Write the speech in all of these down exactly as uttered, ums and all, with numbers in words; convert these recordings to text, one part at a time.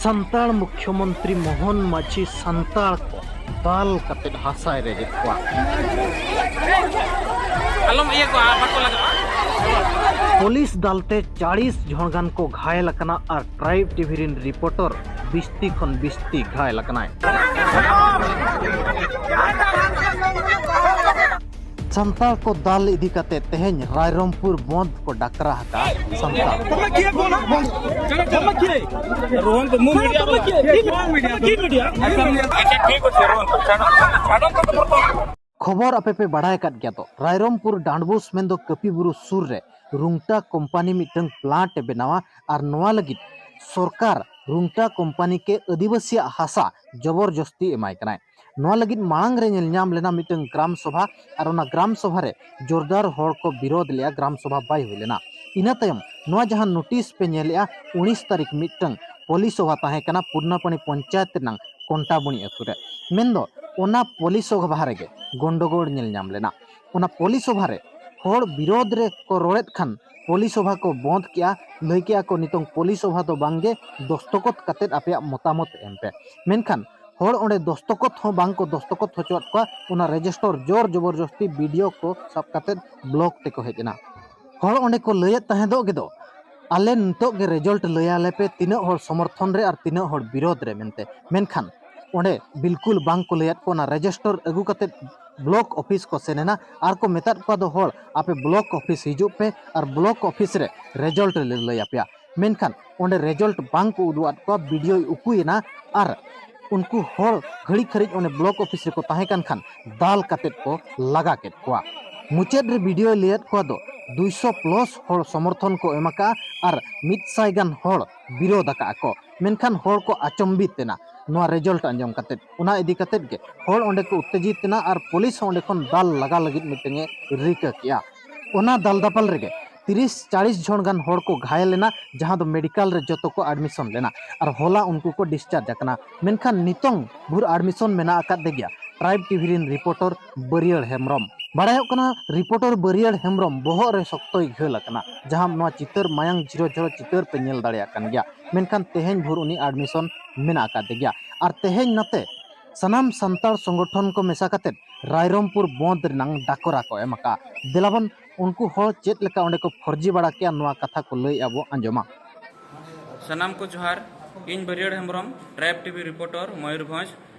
ᱥᱟᱱᱛᱟᱲ ᱢᱩᱠᱷᱭᱚᱢᱚᱱᱛᱨᱤ ᱢᱳᱦᱚᱱ ᱢᱟᱹᱡᱷᱤ ᱥᱟᱱᱛᱟᱲ ᱠᱚ ᱫᱟᱞ ᱠᱟᱛᱮ ᱦᱟᱥᱟᱭ ᱨᱮᱡᱮᱫ ᱠᱚᱣᱟ᱾ ᱟᱞᱚᱢ ᱤᱭᱟᱹ ᱠᱚᱣᱟ, ᱵᱟᱠᱚ ᱞᱟᱜᱟᱜᱼᱟ᱾ ᱯᱩᱞᱤᱥ ᱫᱟᱞᱛᱮ ᱪᱟᱲᱤᱥ ᱡᱚᱱ ᱜᱟᱱ ᱠᱚ ᱜᱷᱟᱭᱮᱞ ᱟᱠᱟᱱᱟ ᱟᱨ ᱴᱨᱟᱭᱤᱵᱽ ᱴᱤᱵᱷᱤ ᱨᱤᱱ ᱨᱤᱯᱳᱨᱴᱚᱨ ᱵᱤᱥᱛᱤ ᱠᱷᱚᱱ ᱵᱤᱥᱛᱤ ᱜᱷᱟᱭᱮᱞ ᱟᱠᱟᱱᱟᱭ᱾ ᱥᱟᱱᱛᱟᱲ ᱠᱚ ᱫᱟᱞ ᱤᱫᱤ ᱠᱟᱛᱮ ᱛᱮᱦᱮᱧ ᱨᱟᱭᱨᱚᱝᱯᱩᱨ ᱵᱚᱸᱫᱷ ᱠᱚ ᱰᱟᱠᱨᱟ ᱟᱠᱟᱫ ᱥᱟᱱᱛᱟᱲ᱾ ᱟᱪᱪᱷᱟ, ᱴᱷᱤᱠ ᱟᱪᱷᱮ, ᱨᱚᱦᱚᱱ ᱠᱚ ᱪᱷᱟᱰᱚ, ᱪᱷᱟᱰᱚ ᱠᱚ ᱵᱚᱨᱛᱚᱢᱟᱱ᱾ ᱠᱷᱚᱵᱚᱨ ᱟᱯᱮ ᱯᱮ ᱵᱟᱲᱟᱭ ᱟᱠᱟᱫ ᱜᱮᱭᱟ ᱛᱚ, ᱨᱟᱭᱨᱚᱝᱯᱩᱨ ᱰᱟᱸᱰᱵᱩᱥ ᱢᱮᱱᱫᱚ ᱠᱟᱹᱯᱤ ᱵᱩᱨᱩ ᱥᱩᱨ ᱨᱮ ᱨᱩᱝᱴᱟ ᱠᱳᱢᱯᱟᱱᱤ ᱢᱤᱫᱴᱟᱝ ᱯᱞᱟᱱᱴ ᱮ ᱵᱮᱱᱟᱣᱟ ᱟᱨ ᱱᱚᱣᱟ ᱞᱟᱹᱜᱤᱫ ᱥᱚᱨᱠᱟᱨ ᱨᱩᱝᱴᱟ ᱠᱳᱢᱯᱟᱱᱤ ᱠᱮ ᱟᱹᱫᱤᱵᱟᱹᱥᱤᱭᱟᱜ ᱦᱟᱥᱟ ᱡᱚᱵᱚᱨ ᱡᱚᱥᱛᱤ ᱮᱢᱟᱭ ᱠᱟᱱᱟᱭ᱾ ᱱᱚᱣᱟ ᱞᱟᱹᱜᱤᱫ ᱢᱟᱲᱟᱝ ᱨᱮ ᱧᱮᱞ ᱧᱟᱢ ᱞᱮᱱᱟ ᱢᱤᱫᱴᱟᱝ ᱜᱨᱟᱢ ᱥᱚᱵᱷᱟ ᱟᱨ ᱚᱱᱟ ᱜᱨᱟᱢ ᱥᱚᱵᱷᱟ ᱨᱮ ᱡᱳᱨᱫᱟᱨ ᱦᱚᱲ ᱠᱚ ᱵᱤᱨᱳᱫ ᱞᱮᱫᱼᱟ, ᱜᱨᱟᱢ ᱥᱚᱵᱷᱟ ᱵᱟᱭ ᱦᱩᱭ ᱞᱮᱱᱟ᱾ ᱤᱱᱟᱹ ᱛᱟᱭᱚᱢ ᱱᱚᱣᱟ ᱡᱟᱦᱟᱸ ᱱᱳᱴᱤᱥ ᱯᱮ ᱧᱮᱞᱮᱜᱼᱟ, ᱩᱱᱤᱥ ᱛᱟᱹᱨᱤᱠᱷ ᱢᱤᱫᱴᱟᱝ ᱯᱚᱞᱤ ᱥᱚᱵᱷᱟ ᱛᱟᱦᱮᱸ ᱠᱟᱱᱟ ᱯᱩᱨᱱᱟᱯᱟᱱᱤ ᱯᱚᱧᱪᱟᱭᱮᱛ ᱨᱮᱱᱟᱝ ᱠᱚᱱᱴᱟᱵᱩᱱᱤ ᱟᱹᱛᱩ ᱨᱮ᱾ ᱢᱮᱱᱫᱚ ᱚᱱᱟ ᱯᱚᱞᱤ ᱥᱚᱵᱷᱟ ᱨᱮᱜᱮ ᱜᱚᱱᱰᱚᱜᱳᱲ ᱧᱮᱞ ᱧᱟᱢ ᱞᱮᱱᱟ᱾ ᱚᱱᱟ ᱯᱚᱞᱤ ᱥᱚᱵᱷᱟ ᱨᱮ ᱦᱚᱲ ᱵᱤᱨᱳᱫ ᱨᱮ ᱠᱚ ᱨᱚᱲᱮᱫ ᱠᱷᱟᱱ ᱯᱚᱞᱤ ᱥᱚᱵᱷᱟ ᱠᱚ ᱵᱚᱸᱫᱽ ᱠᱮᱜᱼᱟ᱾ ᱞᱟᱹᱭ ᱠᱮᱜᱼᱟ ᱠᱚ, "ᱱᱤᱛᱚᱝ ᱯᱚᱞᱤ ᱥᱚᱵᱷᱟ ᱫᱚ ᱵᱟᱝᱜᱮ, ᱫᱚᱥᱛᱚᱠᱚᱛ ᱠᱟᱛᱮᱫ ᱟᱯᱮᱭᱟᱜ ᱢᱚᱛᱟᱢᱚᱛ ᱮᱢ ᱯᱮ᱾" ᱢᱮᱱᱠᱷᱟᱱ ᱦᱚᱲ ᱚᱸᱰᱮ ᱫᱚᱥᱛᱚᱠᱚᱛ ᱦᱚᱸ ᱵᱟᱝ ᱠᱚ ᱫᱚᱥᱛᱚᱠᱚᱛ ᱦᱚᱪᱚᱣᱟᱫ ᱠᱚᱣᱟ᱾ ᱚᱱᱟ ᱨᱮᱡᱤᱥᱴᱚᱨ ᱡᱳᱨ ᱡᱚᱵᱚᱨᱡᱚᱥᱛᱤ ᱵᱤᱰᱤᱳ ᱠᱚ ᱥᱟᱵ ᱠᱟᱛᱮᱫ ᱵᱞᱚᱠ ᱛᱮᱠᱚ ᱦᱮᱡ ᱮᱱᱟ᱾ ᱦᱚᱲ ᱚᱸᱰᱮ ᱠᱚ ᱞᱟᱹᱭᱮᱫ ᱛᱟᱦᱮᱸᱫᱚᱜ ᱜᱮᱫᱚ, "ᱟᱞᱮ ᱱᱤᱛᱚᱜ ᱜᱮ ᱨᱮᱡᱟᱞᱴ ᱞᱟᱹᱭ ᱟᱞᱮ ᱯᱮ, ᱛᱤᱱᱟᱹᱜ ᱦᱚᱲ ᱥᱚᱢᱚᱨᱛᱷᱚᱱ ᱨᱮ ᱟᱨ ᱛᱤᱱᱟᱹᱜ ᱦᱚᱲ ᱵᱤᱨᱳᱫ ᱨᱮ" ᱢᱮᱱᱛᱮ᱾ ᱢᱮᱱᱠᱷᱟᱱ ᱚᱸᱰᱮ ᱵᱤᱞᱠᱩᱞ ᱵᱟᱝ ᱠᱚ ᱞᱟᱹᱭᱟᱫ ᱠᱚ᱾ ᱚᱱᱟ ᱨᱮᱡᱤᱥᱴᱟᱨ ᱟᱹᱜᱩ ᱠᱟᱛᱮᱫ ᱵᱞᱚᱠ ᱚᱯᱷᱤᱥ ᱠᱚ ᱥᱮᱱ ᱮᱱᱟ ᱟᱨ ᱠᱚ ᱢᱮᱛᱟᱫ ᱠᱚᱣᱟ ᱫᱚ, "ᱦᱚᱲ ᱟᱯᱮ ᱵᱞᱚᱠ ᱚᱯᱷᱤᱥ ᱦᱤᱡᱩᱜ ᱯᱮ ᱟᱨ ᱵᱞᱚᱠ ᱚᱯᱷᱤᱥ ᱨᱮ ᱨᱮᱡᱟᱞᱴ ᱞᱮ ᱞᱟᱹᱭ ᱟᱯᱮᱭᱟ᱾" ᱢᱮᱱᱠᱷᱟᱱ ᱚᱸᱰᱮ ᱨᱮᱡᱟᱞᱴ ᱵᱟᱝ ᱠᱚ ᱩᱫᱩᱜ ᱟᱫ ᱠᱚᱣᱟ᱾ ᱵᱤᱰᱤᱳᱭ ᱩᱠᱩᱭᱮᱱᱟ ᱟᱨ ᱩᱱᱠᱩ ᱦᱚᱲ ᱜᱷᱟᱹᱲᱤᱡ ᱜᱷᱟᱹᱲᱤᱡ ᱚᱸᱰᱮ ᱵᱞᱚᱠ ᱚᱯᱷᱤᱥ ᱨᱮᱠᱚ ᱛᱟᱦᱮᱸ ᱠᱟᱱ ᱠᱷᱟᱱ ᱫᱟᱞ ᱠᱟᱛᱮᱫ ᱠᱚ ᱞᱟᱜᱟ ᱠᱮᱫ ᱠᱚᱣᱟ᱾ ᱢᱩᱪᱟᱹᱫ ᱨᱮ ᱵᱤᱰᱤᱳᱭ ᱞᱟᱹᱭᱟᱫ ᱠᱚᱣᱟ ᱫᱚ ᱫᱩᱭᱥᱚ ᱯᱞᱟᱥ ᱦᱚᱲ ᱥᱚᱢᱚᱨᱛᱷᱚᱱ ᱠᱚ ᱮᱢ ᱟᱠᱟᱫᱼᱟ ᱟᱨ ᱢᱤᱫ ᱥᱟᱭ ᱜᱟᱱ ᱦᱚᱲ ᱵᱤᱨᱳᱫ ᱟᱠᱟᱫᱼᱟ ᱠᱚ᱾ ᱢᱮᱱᱠᱷᱟᱱ ᱦᱚᱲ ᱠᱚ ᱟᱪᱚᱢᱵᱤᱛ ᱮᱱᱟ ᱱᱚᱣᱟ ᱨᱮᱡᱟᱞᱴ ᱟᱸᱡᱚᱢ ᱠᱟᱛᱮᱫ᱾ ᱚᱱᱟ ᱤᱫᱤ ᱠᱟᱛᱮᱫ ᱜᱮ ᱦᱚᱲ ᱚᱸᱰᱮ ᱠᱚ ᱩᱛᱛᱮᱡᱤᱛ ᱮᱱᱟ ᱟᱨ ᱯᱩᱞᱤᱥ ᱦᱚᱸ ᱚᱸᱰᱮ ᱠᱷᱚᱱ ᱫᱟᱞ ᱞᱟᱜᱟ ᱞᱟᱹᱜᱤᱫ ᱢᱤᱫᱴᱟᱝ ᱮ ᱨᱤᱠᱟᱹ ᱠᱮᱜᱼᱟ᱾ ᱚᱱᱟ ᱫᱟᱞ ᱫᱟᱯᱟᱞ ᱨᱮᱜᱮ ᱛᱤᱨᱤᱥ ᱪᱟᱲᱤᱥ ᱡᱚᱱ ᱜᱟᱱ ᱦᱚᱲ ᱠᱚ ᱜᱷᱟᱭᱮᱞ ᱮᱱᱟ, ᱡᱟᱦᱟᱸ ᱫᱚ ᱢᱮᱰᱤᱠᱟᱞ ᱨᱮ ᱡᱚᱛᱚ ᱠᱚ ᱟᱰᱢᱤᱥᱚᱱ ᱞᱮᱱᱟ ᱟᱨ ᱦᱚᱞᱟ ᱩᱱᱠᱩ ᱠᱚ ᱰᱤᱥᱪᱟᱨᱡᱽ ᱟᱠᱟᱱᱟ᱾ ᱢᱮᱱᱠᱷᱟᱱ ᱱᱤᱛᱚᱝ ᱵᱷᱳᱨ ᱟᱰᱢᱤᱥᱚᱱ ᱢᱮᱱᱟᱜ ᱟᱠᱟᱫ ᱜᱮᱭᱟ᱾ ᱴᱨᱟᱭᱤᱵᱽ ᱴᱤᱵᱷᱤ ᱨᱮᱱ ᱨᱤᱯᱳᱨᱴᱚᱨ ᱵᱟᱹᱨᱤᱭᱟᱹᱲ ᱦᱮᱢᱵᱨᱚᱢ᱾ ᱵᱟᱲᱟᱭᱚᱜ ᱠᱟᱱᱟ, ᱨᱤᱯᱳᱨᱴᱚᱨ ᱵᱟᱹᱨᱤᱭᱟᱹᱲ ᱦᱮᱢᱵᱨᱚᱢ ᱵᱚᱦᱚᱜ ᱨᱮ ᱥᱚᱠᱛᱚᱭ ᱜᱷᱟᱹᱞ ᱟᱠᱟᱱᱟ, ᱡᱟᱦᱟᱸ ᱱᱚᱣᱟ ᱪᱤᱛᱟᱹᱨ ᱢᱟᱭᱟᱝ ᱡᱷᱤᱨᱚ ᱡᱷᱤᱨᱚ ᱪᱤᱛᱟᱹᱨ ᱯᱮ ᱧᱮᱞ ᱫᱟᱲᱮᱭᱟᱜ ᱠᱟᱱ ᱜᱮᱭᱟ᱾ ᱢᱮᱱᱠᱷᱟᱱ ᱛᱮᱦᱮᱧ ᱵᱷᱳᱨ ᱩᱱᱤ ᱟᱰᱢᱤᱥᱚᱱ ᱢᱮᱱᱟᱜ ᱟᱠᱟᱫᱮ ᱜᱮᱭᱟ᱾ ᱟᱨ ᱛᱮᱦᱮᱧ ᱱᱚᱛᱮ ᱥᱟᱱᱟᱢ ᱥᱟᱱᱛᱟᱲ ᱥᱚᱝᱜᱚᱴᱷᱚᱱ ᱠᱚ ᱢᱮᱥᱟ ᱠᱟᱛᱮ ᱨᱟᱭᱨᱚᱝᱯᱩᱨ ᱵᱚᱸᱫᱽ ᱨᱮᱱᱟᱝ ᱰᱟᱠᱚᱨᱟ ᱠᱚ ᱮᱢ ᱟᱠᱟᱫᱼᱟ᱾ ᱫᱮᱞᱟᱵᱚᱱ ᱩᱱᱠᱩ ᱦᱚᱲ ᱪᱮᱫ ᱞᱮᱠᱟ ᱚᱸᱰᱮ ᱠᱚ ᱯᱷᱚᱨᱡᱤ ᱵᱟᱲᱟ ᱠᱮᱜᱼᱟ, ᱱᱚᱣᱟ ᱠᱟᱛᱷᱟ ᱠᱚ ᱞᱟᱹᱭ ᱟᱵᱚ ᱟᱸᱡᱚᱢᱟ᱾ ᱥᱟᱱᱟᱢ ᱠᱚ ᱡᱚᱦᱟᱨ, ᱤᱧ ᱵᱟᱹᱨᱤᱭᱟᱹᱲ ᱦᱮᱢᱵᱨᱚᱢ, ᱴᱨᱟᱭᱤᱵᱽ ᱴᱤᱵᱷᱤ ᱨᱤᱯᱳᱨᱴᱚᱨ, ᱢᱚᱭᱩᱨᱵᱷᱚᱸᱡᱽ᱾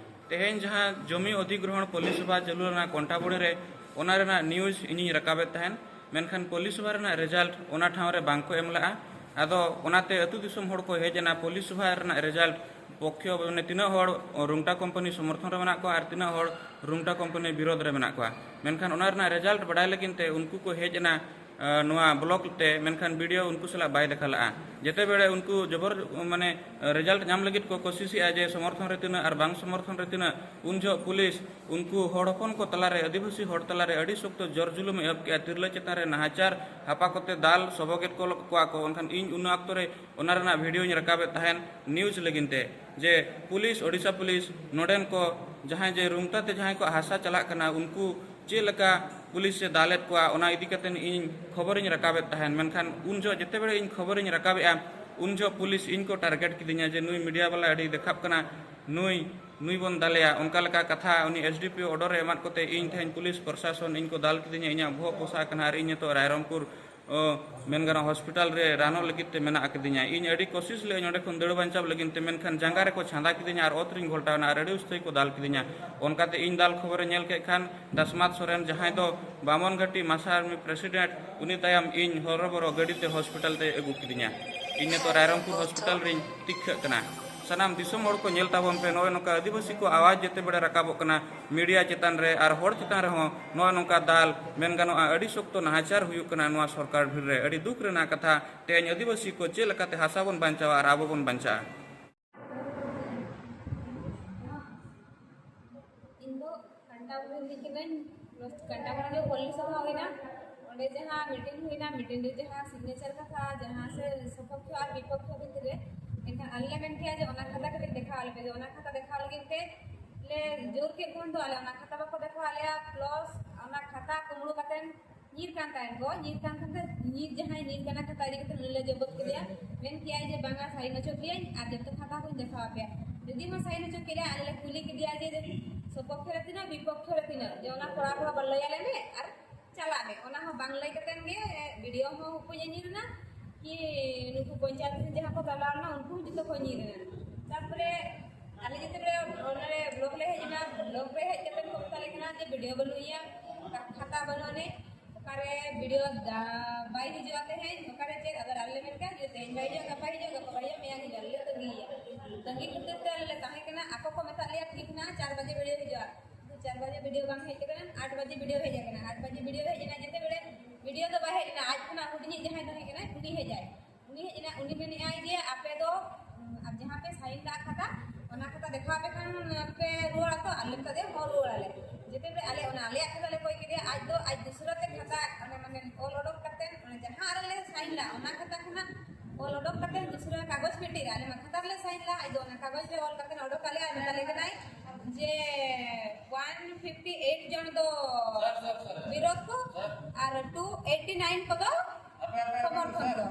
ᱛᱮᱦᱮᱧ ᱡᱟᱦᱟᱸ ᱡᱚᱢᱤ ᱚᱫᱷᱤᱜᱨᱚᱦᱚᱬ ᱯᱚᱞᱞᱤ ᱥᱚᱵᱷᱟ ᱪᱟᱹᱞᱩ ᱞᱮᱱᱟ ᱠᱚᱱᱴᱟᱵᱩᱲᱤ ᱨᱮ, ᱚᱱᱟ ᱨᱮᱱᱟᱜ ᱱᱤᱭᱩᱡᱽ ᱤᱧᱤᱧ ᱨᱟᱠᱟᱵᱮᱫ ᱛᱟᱦᱮᱱ, ᱢᱮᱱᱠᱷᱟᱱ ᱯᱚᱞᱞᱤ ᱥᱚᱵᱷᱟ ᱨᱮᱱᱟᱜ ᱨᱮᱡᱟᱞᱴ ᱚᱱᱟ ᱴᱷᱟᱶ ᱨᱮ ᱵᱟᱝ ᱠᱚ ᱮᱢ ᱞᱮᱫᱼᱟ᱾ ᱟᱫᱚ ᱚᱱᱟᱛᱮ ᱟᱹᱛᱩ ᱫᱤᱥᱚᱢ ᱦᱚᱲ ᱠᱚ ᱦᱮᱡ ᱮᱱᱟ ᱯᱚᱞᱞᱤ ᱥᱚᱵᱷᱟ ᱨᱮᱱᱟᱜ ᱨᱮᱡᱟᱞᱴ ᱯᱚᱠᱠᱷᱚ, ᱢᱟᱱᱮ ᱛᱤᱱᱟᱹᱜ ᱦᱚᱲ ᱨᱩᱝᱴᱟ ᱠᱳᱢᱯᱟᱱᱤ ᱥᱚᱢᱚᱨᱛᱷᱚᱱ ᱨᱮ ᱢᱮᱱᱟᱜ ᱠᱚᱣᱟ ᱟᱨ ᱛᱤᱱᱟᱹᱜ ᱦᱚᱲ ᱨᱩᱝᱴᱟ ᱠᱳᱢᱯᱟᱱᱤ ᱵᱤᱨᱳᱫᱷ ᱨᱮ ᱢᱮᱱᱟᱜ ᱠᱚᱣᱟ᱾ ᱢᱮᱱᱠᱷᱟᱱ ᱚᱱᱟ ᱨᱮᱱᱟᱜ ᱨᱮᱡᱟᱞᱴ ᱵᱟᱰᱟᱭ ᱞᱟᱹᱜᱤᱫ ᱛᱮ ᱩᱱᱠᱩ ᱠᱚ ᱦᱮᱡ ᱮᱱᱟ, ᱟᱸ, ᱱᱚᱣᱟ ᱵᱞᱚᱠ ᱛᱮ, ᱢᱮᱱᱠᱷᱟᱱ ᱵᱤ ᱰᱤ ᱳ ᱩᱱᱠᱩ ᱥᱟᱞᱟᱜ ᱵᱟᱭ ᱫᱮᱠᱷᱟ ᱞᱮᱫᱼᱟ᱾ ᱡᱮᱛᱮ ᱵᱮᱲᱮ ᱩᱱᱠᱩ ᱡᱚᱵᱚᱨ, ᱢᱟᱱᱮ, ᱨᱮᱡᱟᱞᱴ ᱧᱟᱢ ᱞᱟᱹᱜᱤᱫ ᱠᱚ ᱠᱳᱥᱤᱥᱮᱜᱼᱟ ᱡᱮ ᱥᱚᱢᱚᱨᱛᱷᱚᱱ ᱨᱮ ᱛᱤᱱᱟᱹᱜ ᱟᱨ ᱵᱟᱝ ᱥᱚᱢᱚᱨᱛᱷᱚᱱ ᱨᱮ ᱛᱤᱱᱟᱹᱜ, ᱩᱱ ᱡᱚᱦᱚᱜ ᱯᱩᱞᱤᱥ ᱩᱱᱠᱩ ᱦᱚᱲ ᱦᱚᱯᱚᱱ ᱠᱚ ᱛᱟᱞᱟᱨᱮ, ᱟᱹᱫᱤᱵᱟᱹᱥᱤ ᱦᱚᱲ ᱛᱟᱞᱟᱨᱮ ᱟᱹᱰᱤ ᱥᱚᱠᱛᱚ ᱡᱚᱨ ᱡᱩᱞᱩᱢ ᱮ ᱮᱦᱚᱵ ᱠᱮᱜᱼᱟ᱾ ᱛᱤᱨᱞᱟᱹ ᱪᱮᱛᱟᱱ ᱨᱮ ᱱᱟᱦᱟᱪᱟᱨ, ᱦᱟᱯᱟ ᱠᱚᱛᱮ ᱫᱟᱞ, ᱥᱚᱵᱚᱜᱮᱫ ᱠᱚ ᱠᱚᱣᱟ ᱠᱚ᱾ ᱮᱱᱠᱷᱟᱱ ᱤᱧ ᱚᱱᱟ ᱚᱠᱛᱚ ᱨᱮ ᱚᱱᱟ ᱨᱮᱱᱟᱜ ᱵᱷᱤᱰᱤᱭᱳᱧ ᱨᱟᱠᱟᱵᱮᱫ ᱛᱟᱦᱮᱱ ᱱᱤᱭᱩᱡᱽ ᱞᱟᱹᱜᱤᱫ ᱛᱮ, ᱡᱮ ᱯᱩᱞᱤᱥ, ᱳᱰᱤᱥᱟ ᱯᱩᱞᱤᱥ ᱱᱚᱰᱮᱱ ᱠᱚ ᱡᱟᱦᱟᱸᱭ ᱡᱮ ᱨᱩᱝᱴᱟ ᱛᱮ ᱡᱟᱦᱟᱸᱭ ᱠᱚ ᱦᱟᱥᱟ ᱪᱟᱞᱟᱜ ᱠᱟᱱᱟ, ᱩᱱᱠᱩ ᱪᱮᱫ ᱞᱮᱠᱟ ᱯᱩᱞᱤᱥ ᱮ ᱫᱟᱞᱮᱫ ᱠᱚᱣᱟ, ᱚᱱᱟ ᱤᱫᱤ ᱠᱟᱛᱮ ᱤᱧ ᱠᱷᱚᱵᱚᱨᱤᱧ ᱨᱟᱠᱟᱵᱮᱫ ᱛᱟᱦᱮᱱ᱾ ᱢᱮᱱᱠᱷᱟᱱ ᱩᱱ ᱡᱚᱦᱚᱜ ᱡᱮᱛᱮ ᱵᱮᱲᱮ ᱤᱧ ᱠᱷᱚᱵᱚᱨᱤᱧ ᱨᱟᱠᱟᱵᱮᱫᱼᱟ, ᱩᱱ ᱡᱚᱦᱚᱜ ᱯᱩᱞᱤᱥ ᱤᱧ ᱠᱚ ᱴᱟᱨᱜᱮᱴ ᱠᱤᱫᱤᱧᱟ ᱡᱮ, "ᱱᱩᱭ ᱢᱤᱰᱤᱭᱟ ᱵᱟᱞᱟ ᱟᱹᱰᱤ ᱫᱮᱠᱷᱟᱜ ᱠᱟᱱᱟ, ᱱᱩᱭ, ᱱᱩᱭ ᱵᱚᱱ ᱫᱟᱞᱮᱭᱟ", ᱚᱱᱠᱟ ᱞᱮᱠᱟ ᱠᱟᱛᱷᱟ ᱩᱱᱤ ᱮᱥ ᱰᱤ ᱯᱤ ᱳ ᱚᱰᱟᱨ ᱮ ᱮᱢᱟᱫ ᱠᱚᱛᱮ ᱤᱧ ᱛᱮᱦᱮᱧ ᱯᱩᱞᱤᱥ ᱯᱨᱚᱥᱟᱥᱚᱱ ᱤᱧ ᱠᱚ ᱫᱟᱞ ᱠᱤᱫᱤᱧᱟ, ᱤᱧᱟᱹᱜ ᱵᱚᱦᱚᱜ ᱯᱚᱥᱟᱜ ᱠᱟᱱᱟ ᱟᱨ ᱤᱧ ᱱᱤᱛᱚᱜ ᱨᱟᱭᱨᱚᱝᱯᱩᱨ ᱚ, ᱢᱮᱱ ᱜᱟᱱᱚᱜᱼᱟ, ᱦᱚᱥᱯᱤᱴᱟᱞ ᱨᱮ ᱨᱟᱱᱚᱜ ᱞᱟᱹᱜᱤᱫ ᱛᱮ ᱢᱮᱱᱟᱜ ᱟᱠᱟᱫᱤᱧᱟ᱾ ᱤᱧ ᱟᱹᱰᱤ ᱠᱳᱥᱤᱥ ᱞᱮᱫ ᱱᱚᱸᱰᱮ ᱠᱷᱚᱱ ᱫᱟᱹᱲ ᱵᱟᱧᱪᱟᱣ ᱞᱟᱹᱜᱤᱫ ᱛᱮ, ᱢᱮᱱᱠᱷᱟᱱ ᱡᱟᱸᱜᱟ ᱨᱮᱠᱚ ᱪᱷᱟᱸᱫᱟ ᱠᱤᱫᱤᱧᱟ ᱟᱨ ᱚᱛ ᱨᱤᱧ ᱜᱷᱚᱞᱴᱟᱣ ᱮᱱᱟ ᱟᱨ ᱟᱹᱰᱤ ᱩᱥᱛᱟᱹᱭ ᱠᱚ ᱫᱟᱞ ᱠᱤᱫᱤᱧᱟ᱾ ᱚᱱᱠᱟᱛᱮ ᱤᱧ ᱫᱟᱞ ᱠᱷᱚᱵᱚᱨᱮ ᱧᱮᱞ ᱠᱮᱫ ᱠᱷᱟᱱ ᱫᱟᱥᱢᱟᱛ ᱥᱚᱨᱮᱱ, ᱡᱟᱦᱟᱸᱭ ᱫᱚ ᱵᱟᱢᱚᱱ ᱜᱷᱟᱹᱴᱤ ᱢᱟᱥᱟ ᱟᱨᱢᱤ ᱯᱨᱮᱥᱤᱰᱮᱱᱴ, ᱩᱱᱤ ᱛᱟᱭᱚᱢ ᱤᱧ ᱦᱚᱨᱚᱵᱚᱨᱚ ᱜᱟᱹᱰᱤ ᱛᱮ ᱦᱚᱥᱯᱤᱴᱟᱞ ᱛᱮᱭ ᱟᱹᱜᱩ ᱠᱤᱫᱤᱧᱟ᱾ ᱤᱧ ᱱᱤᱛᱚᱜ ᱨᱟᱭᱨᱚᱝᱯᱩᱨ ᱦᱚᱥᱯᱤᱴᱟᱞ ᱨᱤᱧ ᱛᱤᱠᱷᱟᱹᱜ ᱠᱟᱱᱟ᱾ ᱥᱟᱱᱟᱢ ᱫᱤᱥᱚᱢ ᱦᱚᱲ ᱠᱚ ᱧᱮᱞ ᱛᱟᱵᱚᱱ ᱯᱮ, ᱱᱚᱜᱼᱚᱭ ᱱᱚᱝᱠᱟ ᱟᱹᱫᱤᱵᱟᱹᱥᱤ ᱠᱚ ᱟᱣᱟᱡᱽ ᱡᱮᱛᱮ ᱵᱮᱲᱮ ᱨᱟᱠᱟᱵᱚᱜ ᱠᱟᱱᱟ ᱢᱤᱰᱤᱭᱟ ᱪᱮᱛᱟᱱ ᱨᱮ ᱟᱨ ᱦᱚᱲ ᱪᱮᱛᱟᱱ ᱨᱮᱦᱚᱸ ᱱᱚᱜᱼᱚ ᱱᱚᱝᱠᱟ ᱫᱟᱞ, ᱢᱮᱱ ᱜᱟᱱᱚᱜᱼᱟ, ᱟᱹᱰᱤ ᱥᱚᱠᱛᱚ ᱱᱟᱦᱟᱪᱟᱨ ᱦᱩᱭᱩᱜ ᱠᱟᱱᱟ ᱱᱚᱣᱟ ᱥᱚᱨᱠᱟᱨ ᱵᱷᱤᱲ ᱨᱮ᱾ ᱟᱹᱰᱤ ᱫᱩᱠ ᱨᱮᱱᱟᱜ ᱠᱟᱛᱷᱟ, ᱛᱮᱦᱮᱧ ᱟᱹᱫᱤᱵᱟᱹᱥᱤ ᱠᱚ ᱪᱮᱫ ᱞᱮᱠᱟᱛᱮ ᱦᱟᱥᱟ ᱵᱚᱱ ᱵᱟᱧᱪᱟᱣᱟ ᱟᱨ ᱟᱵᱚ ᱵᱚᱱ ᱵᱟᱧᱪᱟᱜᱼᱟ᱾ ᱤᱧ ᱫᱚ ᱠᱟᱱᱴᱟᱵᱩᱨᱤ ᱨᱤᱱᱤᱡ ᱠᱟᱹᱱᱟᱹᱧ᱾ ᱠᱟᱱᱴᱟᱵᱩᱨᱤ ᱨᱮ ᱯᱚᱞᱞᱤ ᱥᱚᱵᱷᱟ ᱦᱩᱭᱱᱟ, ᱚᱸᱰᱮ ᱡᱟᱦᱟᱸ ᱢᱤᱴᱤᱝ ᱦᱩᱭᱱᱟ, ᱢᱤᱴᱤᱝ ᱨᱮ ᱡᱟᱦᱟᱸ ᱥᱤᱜᱽᱱᱮᱪᱟᱨ ᱠᱟᱛᱷᱟ, ᱡᱟᱦᱟᱸ ᱥᱮ ᱥᱚᱯᱚᱠᱠᱷᱚ ᱟᱨ ᱵᱤᱯᱚᱠᱠᱷᱚ ᱵᱷᱤᱛᱤᱨ ᱨᱮ, ᱮᱱᱠᱷᱟᱱ ᱟᱞᱮ ᱞᱮ ᱢᱮᱱ ᱠᱮᱜᱼᱟ ᱡᱮ ᱚᱱᱟ ᱠᱷᱟᱛᱟ ᱠᱟᱹᱴᱤᱡ ᱫᱮᱠᱷᱟᱣ ᱟᱞᱮ ᱯᱮ, ᱡᱮ ᱚᱱᱟ ᱠᱷᱟᱛᱟ ᱫᱮᱠᱷᱟᱣ ᱞᱟᱹᱜᱤᱫ ᱛᱮ ᱞᱮ ᱡᱳᱨ ᱠᱮᱫ ᱠᱷᱟᱱ ᱫᱚ ᱟᱞᱮ ᱚᱱᱟ ᱠᱷᱟᱛᱟ ᱵᱟᱠᱚ ᱫᱮᱠᱷᱟᱣ ᱞᱮᱭᱟ, plus ᱚᱱᱟ ᱠᱷᱟᱛᱟ ᱠᱩᱢᱵᱽᱲᱩ ᱠᱟᱛᱮ ᱧᱤᱨ ᱠᱟᱱ ᱛᱟᱦᱮᱸᱫ ᱠᱚ᱾ ᱧᱤᱨ ᱠᱟᱱ ᱠᱷᱟᱱ ᱛᱮ ᱧᱤᱨ ᱡᱟᱦᱟᱸᱭ ᱧᱤᱨ ᱠᱟᱱᱟ ᱠᱷᱟᱛᱟ ᱤᱫᱤ ᱠᱟᱛᱮ ᱩᱱᱤ ᱞᱮ ᱡᱚᱵᱚᱫ ᱠᱮᱫᱮᱭᱟ᱾ ᱢᱮᱱ ᱠᱮᱜᱼᱟᱭ ᱡᱮ, "ᱵᱟᱝᱟ, sign ᱦᱚᱪᱚ ᱠᱮᱭᱟᱹᱧ ᱟᱨ ᱡᱚᱛᱚ ᱠᱷᱟᱛᱟ ᱠᱚᱧ ᱫᱮᱠᱷᱟᱣ ᱟᱯᱮᱭᱟ᱾" ᱡᱩᱫᱤ ᱦᱚᱸ sign ᱦᱚᱪᱚ ᱠᱮᱫᱟ, ᱟᱞᱮ ᱞᱮ ᱠᱩᱞᱤ ᱠᱮᱫᱮᱭᱟ ᱡᱮ, "ᱥᱚᱯᱚᱠᱠᱷᱮ ᱨᱮ ᱛᱤᱱᱟᱹᱜ, ᱵᱤᱯᱚᱠᱠᱷᱮ ᱨᱮ ᱛᱤᱱᱟᱹᱜ?" ᱡᱮ ᱚᱱᱟ ᱠᱚᱲᱟ ᱠᱚᱲᱟ ᱵᱚᱱ ᱞᱟᱹᱭ ᱟᱞᱮ ᱢᱮ ᱟᱨ ᱪᱟᱞᱟᱜ ᱢᱮ᱾ ᱚᱱᱟ ᱦᱚᱸ ᱵᱟᱝ ᱞᱟᱹᱭ ᱠᱟᱛᱮᱱ ᱜᱮ ᱵᱤᱰᱤᱳ ᱦᱚᱸ ᱦᱚᱸᱠᱚ ᱧᱤᱨ ᱮᱱᱟ, ᱠᱤ ᱱᱩᱠᱩ ᱯᱚᱧᱪᱟᱭᱮᱛ ᱨᱮᱱ ᱡᱟᱦᱟᱸ ᱠᱚ ᱪᱟᱞᱟᱣ ᱞᱮᱱᱟ ᱩᱱᱠᱩ ᱦᱚᱸ ᱡᱚᱛᱚ ᱠᱚ ᱧᱤᱨ ᱮᱱᱟ᱾ ᱛᱟᱨᱯᱚᱨᱮ ᱟᱞᱮ ᱡᱮᱛᱮ ᱵᱮᱲᱮ ᱚᱱᱟᱨᱮ ᱵᱞᱚᱠ ᱞᱮ ᱦᱮᱡ ᱮᱱᱟ, ᱵᱞᱚᱠ ᱨᱮ ᱦᱮᱡ ᱠᱟᱛᱮ ᱠᱚ ᱢᱮᱛᱟ ᱞᱮ ᱠᱟᱱᱟ ᱡᱮ ᱵᱤᱰᱤᱳ ᱵᱟᱹᱱᱩᱜ ᱮᱭᱟ, ᱠᱷᱟᱛᱟ ᱵᱟᱹᱱᱩᱜ ᱟᱹᱱᱤᱡ, ᱚᱠᱟᱨᱮ ᱵᱤᱰᱤᱳ ᱫᱟ-, ᱵᱟᱭ ᱦᱤᱡᱩᱜᱼᱟ ᱛᱮᱦᱮᱧ, ᱚᱠᱟᱨᱮ ᱪᱮᱫ? ᱟᱫᱚ ᱟᱞᱮ ᱞᱮ ᱢᱮᱱ ᱠᱮᱫᱟ ᱡᱮ ᱛᱮᱦᱮᱧ ᱵᱟᱭ ᱦᱤᱡᱩᱜᱼᱟ, ᱜᱟᱯᱟ ᱦᱤᱡᱩᱜᱼᱟ, ᱜᱟᱯᱟ ᱵᱟᱭ ᱦᱤᱡᱩᱜᱼᱟ, ᱢᱮᱭᱟᱝ ᱦᱤᱡᱩᱜᱼᱟ, ᱟᱞᱮ ᱞᱮ ᱛᱟᱺᱜᱤᱭᱮᱭᱟ᱾ ᱛᱟᱺᱜᱤ ᱠᱷᱟᱹᱛᱤᱨ ᱛᱮ ᱟᱞᱮ ᱞᱮ ᱛᱟᱦᱮᱸ ᱠᱟᱱᱟ, ᱟᱠᱚ ᱠᱚ ᱢᱮᱛᱟᱫ ᱞᱮᱭᱟ ᱴᱷᱤᱠ ᱦᱮᱱᱟᱜᱼᱟ ᱪᱟᱨ ᱵᱟᱡᱮ ᱵᱤᱰᱤᱳ ᱦᱤᱡᱩᱜᱼᱟ᱾ ᱪᱟᱨ ᱵᱟᱡᱮ ᱵᱤᱰᱤᱭᱳ ᱵᱟᱝ ᱦᱮᱡ ᱠᱟᱱᱟ, ᱟᱴ ᱵᱟᱡᱮ ᱵᱤᱰᱤᱭᱳ ᱦᱮᱡ ᱮᱱᱟ᱾ ᱡᱮᱛᱮ ᱵᱮᱲᱮ ᱵᱤᱰᱤᱭᱳ ᱫᱚ ᱵᱟᱭ ᱦᱮᱡ ᱞᱮᱱᱟ, ᱟᱡ ᱠᱷᱚᱱᱟᱜ ᱦᱩᱰᱤᱧᱤᱡ ᱡᱟᱦᱟᱸᱭ ᱛᱟᱦᱮᱸ ᱠᱟᱱᱟᱭ ᱩᱱᱤ ᱦᱮᱡ ᱟᱭ᱾ ᱩᱱᱤ ᱦᱮᱡ ᱮᱱᱟ, ᱩᱱᱤ ᱢᱮᱱᱮᱫ ᱟᱭ ᱡᱮ ᱟᱯᱮ ᱫᱚ, ᱩᱢ, ᱟᱨ ᱡᱟᱦᱟᱸ ᱯᱮ ᱥᱟᱭᱤᱱ ᱞᱟᱜ ᱠᱷᱟᱛᱟ, ᱚᱱᱟ ᱠᱷᱟᱛᱟ ᱫᱮᱠᱷᱟᱣ ᱯᱮ ᱠᱷᱟᱱ ᱯᱮ ᱨᱩᱣᱟᱹᱲᱟ ᱛᱚ, ᱟᱞᱮ ᱢᱮᱛᱟ ᱫᱮᱭᱟ ᱦᱚᱸ ᱨᱩᱣᱟᱹᱲ ᱟᱞᱮ᱾ ᱡᱮᱛᱮ ᱵᱮᱲᱮ ᱟᱞᱮ ᱚᱱᱟ ᱟᱞᱮᱭᱟᱜ ᱠᱷᱟᱛᱟ ᱞᱮ ᱠᱚᱭ ᱠᱮᱫᱮᱭᱟ, ᱟᱡ ᱫᱚ ᱟᱡ ᱫᱩᱥᱨᱟᱹ ᱛᱮ ᱠᱷᱟᱛᱟ, ᱚᱱᱟ ᱢᱟᱱᱮ ᱚᱞ ᱚᱰᱚᱠ ᱠᱟᱛᱮ, ᱚᱱᱟ ᱡᱟᱦᱟᱸ ᱨᱮᱞᱮ ᱥᱟᱭᱤᱱ ᱞᱟᱜ ᱚᱱᱟ ᱠᱷᱟᱛᱟ ᱠᱷᱚᱱᱟᱜ ᱚᱞ ᱚᱰᱚᱠ ᱠᱟᱛᱮ ᱫᱩᱥᱨᱟᱹ ᱠᱟᱜᱚᱡᱽ ᱢᱤᱫᱴᱤᱡ ᱨᱮ ᱟᱞᱮ ᱢᱟ ᱠᱷᱟᱛᱟ ᱨᱮᱞᱮ ᱥᱟᱭᱤᱱ ᱞᱟᱜ, ᱟᱡ ᱫᱚ ᱚᱱᱟ ᱠᱟᱜᱚᱡᱽ ᱨᱮ ᱚᱞ ᱠᱟᱛᱮ ᱚᱰᱚᱠ ᱟᱞᱮᱭᱟ, ᱢᱮᱛᱟ ᱞᱮ ᱠᱟᱱᱟᱭ ᱡᱮ ᱚᱣᱟᱱ ᱯᱷᱤᱯᱴᱤ ᱮᱭᱤᱴ ᱡᱚᱱ ᱫᱚ ᱵᱤᱨᱳᱫᱷ ᱠᱚ ᱟᱨ ᱴᱩ ᱮᱭᱤᱴᱤ ᱱᱟᱭᱤᱱ ᱠᱚᱫᱚ ᱥᱚᱢᱚᱨᱛᱷᱚᱱ ᱠᱚ᱾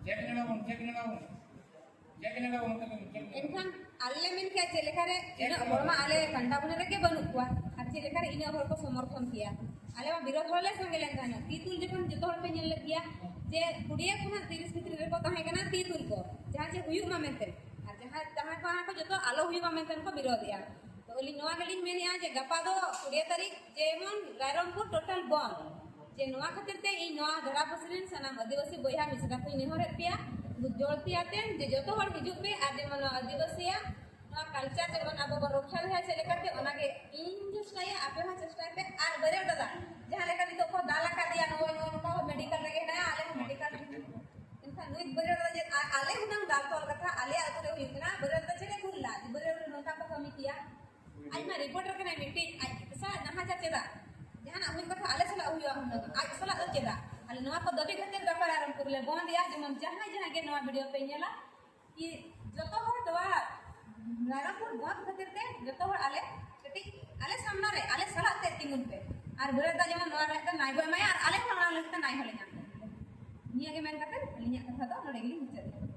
ᱪᱮᱠ ᱧᱮᱞᱟᱵᱚᱱ, ᱪᱮᱠ ᱧᱮᱞᱟᱵᱚᱱ, ᱪᱮᱠ ᱧᱮᱞᱟᱵᱚᱱ, ᱪᱮᱠ ᱧᱮᱞᱟᱵᱚᱱ᱾ ᱮᱱᱠᱷᱟᱱ ᱟᱞᱮ ᱞᱮ ᱢᱮᱱ ᱠᱮᱭᱟ ᱪᱮᱫ ᱞᱮᱠᱟᱨᱮ ᱤᱱᱟᱹᱜ ᱦᱚᱲ ᱢᱟ ᱟᱞᱮ ᱠᱟᱱᱴᱟᱵᱚᱱᱤ ᱨᱮᱜᱮ ᱵᱟᱹᱱᱩᱜ ᱠᱚᱣᱟ, ᱟᱨ ᱪᱮᱫ ᱞᱮᱠᱟᱨᱮ ᱤᱱᱟᱹᱜ ᱦᱚᱲ ᱠᱚ ᱥᱚᱢᱚᱨᱛᱷᱚᱱ ᱠᱮᱭᱟ? ᱟᱞᱮ ᱢᱟ ᱵᱤᱨᱳᱫᱷ ᱦᱚᱲ ᱞᱮ ᱥᱟᱸᱜᱮ ᱞᱮᱱ ᱛᱟᱦᱮᱱᱟ᱾ ᱛᱤ ᱛᱩᱞ ᱡᱚᱠᱷᱚᱱ ᱡᱚᱛᱚ ᱦᱚᱲ ᱯᱮ ᱧᱮᱞ ᱞᱮᱫ ᱜᱮᱭᱟ ᱡᱮ ᱠᱩᱲᱤᱭᱟᱹ ᱠᱷᱚᱱᱟᱜ ᱛᱤᱨᱤᱥ ᱵᱷᱤᱛᱨᱤ ᱨᱮᱠᱚ ᱛᱟᱦᱮᱸ ᱠᱟᱱᱟ ᱛᱤ ᱛᱩᱞ ᱠᱚ, ᱡᱟᱦᱟᱸ ᱪᱮ ᱦᱩᱭᱩᱜ ᱢᱟ ᱢᱮᱱᱛᱮ, ᱟᱨ ᱡᱟᱦᱟᱸ ᱡᱟᱦᱟᱸ ᱠᱚ ᱡᱚᱛᱚ ᱟᱞᱚ ᱦᱩᱭᱩᱜ ᱢᱟ ᱢᱮᱱᱛᱮ ᱠᱚ ᱵᱤᱨᱳᱫᱷᱮᱜᱼᱟ᱾ ᱛᱚ ᱟᱹᱞᱤᱧ ᱱᱚᱣᱟ ᱜᱮᱞᱤᱧ ᱢᱮᱱᱮᱫᱼᱟ ᱡᱮ ᱜᱟᱯᱟ ᱫᱚ ᱠᱩᱲᱤᱭᱟᱹ ᱛᱟᱹᱨᱤᱠᱷ ᱡᱮᱢᱚᱱ ᱨᱟᱭᱨᱚᱝᱯᱩᱨ ᱴᱳᱴᱟᱞ ᱵᱚᱱᱫ, ᱡᱮ ᱱᱚᱣᱟ ᱠᱷᱟᱹᱛᱤᱨ ᱛᱮ ᱤᱧ ᱱᱚᱣᱟ ᱫᱷᱟᱨᱟ ᱯᱟᱹᱥᱤ ᱨᱮᱱ ᱥᱟᱱᱟᱢ ᱟᱹᱫᱤᱵᱟᱹᱥᱤ ᱵᱚᱭᱦᱟ ᱢᱤᱥᱨᱟ ᱠᱚᱧ ᱱᱮᱦᱚᱨᱮᱫ ᱯᱮᱭᱟ, ᱡᱚᱲᱛᱤ ᱟᱛᱮ ᱡᱮ ᱡᱚᱛᱚ ᱦᱚᱲ ᱦᱤᱡᱩᱜ ᱯᱮ ᱟᱨ ᱡᱮᱢᱚᱱ ᱱᱚᱣᱟ ᱟᱹᱫᱤᱵᱟᱹᱥᱤᱭᱟᱜ ᱱᱚᱣᱟ ᱠᱟᱞᱪᱟᱨ ᱡᱮᱢᱚᱱ ᱟᱵᱚ ᱵᱚᱱ ᱨᱚᱠᱷᱟ ᱫᱚᱦᱚᱭᱟ ᱪᱮᱫ ᱞᱮᱠᱟᱛᱮ, ᱚᱱᱟᱜᱮ ᱤᱧ ᱪᱮᱥᱴᱟᱭᱟ, ᱟᱯᱮ ᱦᱚᱸ ᱪᱮᱥᱴᱟᱭ ᱯᱮ᱾ ᱟᱨ ᱵᱟᱹᱨᱭᱟᱹ ᱫᱟᱫᱟ ᱡᱟᱦᱟᱸ ᱞᱮᱠᱟ ᱱᱤᱛᱚᱜ ᱠᱚ ᱫᱟᱞ ᱟᱠᱟᱫᱮᱭᱟ, ᱱᱚᱜᱼᱚᱭ ᱱᱚᱜᱼᱚ ᱱᱚᱝᱠᱟ ᱢᱮᱰᱤᱠᱟᱞ ᱨᱮᱜᱮ ᱦᱮᱱᱟᱭᱟ, ᱟᱞᱮ ᱦᱚᱸ ᱢᱮᱰᱤᱠᱟᱞ ᱨᱮᱜᱮ᱾ ᱮᱱᱠᱷᱟᱱ ᱱᱩᱭ ᱵᱟᱹᱨᱭᱟᱹ ᱫᱟᱫᱟ ᱡᱮ ᱟ-, ᱟᱞᱮ ᱦᱩᱱᱟᱹᱝ ᱫᱟᱞ ᱛᱚᱞ ᱠᱟᱛᱷᱟ ᱟᱞᱮᱭᱟᱜ ᱟᱹᱛᱩ ᱨᱮ ᱦᱩᱭᱩᱜ ᱠᱟᱱᱟ, ᱵᱟᱹᱨᱭᱟᱹ ᱫᱟᱫᱟ ᱪᱮᱫ ᱮ ᱵᱷᱩᱞ ᱞᱮᱫᱟ? ᱵᱟᱹᱨᱭᱟᱹ ᱫᱟᱫᱟ ᱱᱚᱝᱠᱟ ᱠᱚ ᱠᱟᱹᱢᱤ ᱠᱮᱭᱟ? ᱟᱡ ᱢᱟ ᱨᱤᱯᱳᱨᱴᱟᱨ ᱠᱟᱱᱟᱭ ᱢᱤᱫᱴᱤᱡ, ᱟᱡ ᱥᱟᱞᱟᱜ ᱱᱟᱦᱟᱪᱟᱨ ᱪᱮᱫᱟᱜ? ᱡᱟᱦᱟᱱᱟᱜ ᱦᱩᱭ ᱠᱟᱛᱷᱟ ᱟᱞᱮ ᱥᱟᱞᱟᱜ ᱦᱩᱭᱩᱜᱼᱟ ᱦᱩᱱᱟᱹᱝ, ᱟᱡ ᱥᱟᱞᱟᱜ ᱫᱚ ᱪᱮᱫᱟᱜ? ᱟᱞᱮ ᱱᱚᱣᱟ ᱠᱚ ᱫᱟᱹᱵᱤ ᱠᱷᱟᱹᱛᱤᱨ ᱜᱟᱯᱟ ᱨᱟᱭᱨᱚᱝᱯᱩᱨ ᱞᱮ ᱵᱚᱱᱫ ᱮᱭᱟ, ᱡᱮᱢᱚᱱ ᱡᱟᱦᱟᱸᱭ ᱡᱟᱦᱟᱸᱭ ᱜᱮ ᱱᱚᱣᱟ ᱵᱷᱤᱰᱤᱭᱳ ᱯᱮ ᱧᱮᱞᱟ, ᱠᱤ ᱡᱚᱛᱚ ᱦᱚᱲ ᱱᱚᱣᱟ ᱨᱟᱭᱨᱚᱝᱯᱩᱨ ᱵᱚᱱᱫᱷ ᱠᱷᱟᱹᱛᱤᱨ ᱛᱮ ᱡᱚᱛᱚ ᱦᱚᱲ ᱟᱞᱮ ᱠᱟᱹᱴᱤᱡ ᱟᱞᱮ ᱥᱟᱢᱱᱟ ᱨᱮ ᱟᱞᱮ ᱥᱟᱞᱟᱜ ᱛᱮ ᱛᱤᱸᱜᱩᱱ ᱯᱮ᱾ ᱟᱨ ᱵᱮᱲᱟ ᱫᱟ ᱡᱮᱢᱚᱱ ᱱᱚᱣᱟ ᱨᱮ ᱱᱟᱭ ᱵᱚ ᱮᱢᱟᱭᱟ ᱟᱨ ᱟᱞᱮ ᱦᱚᱸ ᱚᱱᱟ ᱞᱟᱹᱜᱤᱫ ᱛᱮ ᱱᱟᱭ ᱦᱚᱸᱞᱮ ᱧᱟᱢ᱾ ᱱᱤᱭᱟᱹ ᱜᱮ ᱢᱮᱱ ᱠᱟᱛᱮ ᱟᱹᱞᱤᱧᱟᱜ ᱠᱟᱛᱷᱟ ᱫᱚ ᱱᱚᱰᱮ ᱜᱮᱞᱤᱧ ᱢᱩᱪᱟᱹᱫ ᱮᱫᱟ᱾